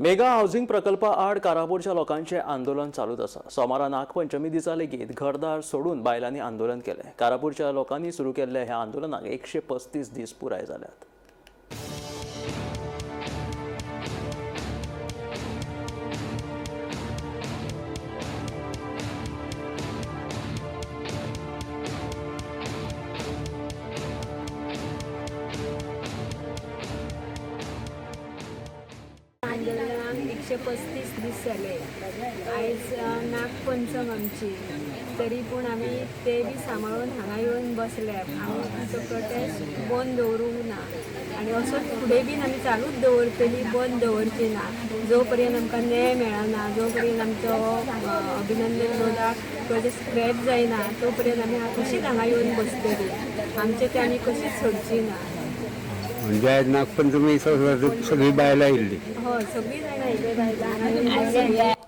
Mega housing प्रकल्पा आड कारापूरच्या लोकांचें आंदोलन चालूच आसा. सोमारा नागपंचमी दिसा लेगीत घरदार सोडून बायलांनी आंदोलन केलें. कारापूरच्या लोकांनी सुरू केल्ल्या ह्या आंदोलनाक 135 दीस पुराय जाल्यात. आंदोलनाक 135 दीस जाले. आयज नागपंचम आमची, तरी पूण आमी ते बी सांबाळून हांगा येवन बसल्या. आमी आमचो प्रोटेस्ट बंद दवरूंक ना आनी असोच फुडें बीन आमी चालूच दवरतली, बंद दवरची ना. जो पर्यंत आमकां न्याय मेळना, जो पर्यंत आमचो अभिनंदन लोला प्रोजेक्ट स्क्रॅप जायना, तो पर्यंत आमी कशीच हांगा येवन बसतली. आमचे ते आमी कशीच सोडची ना. म्हणजे आयज नागपंचमी सगळी बायलां आयिल्ली. हय, सगळीं जाणां आयिल्ली, बायलां हांगा येवन बसली.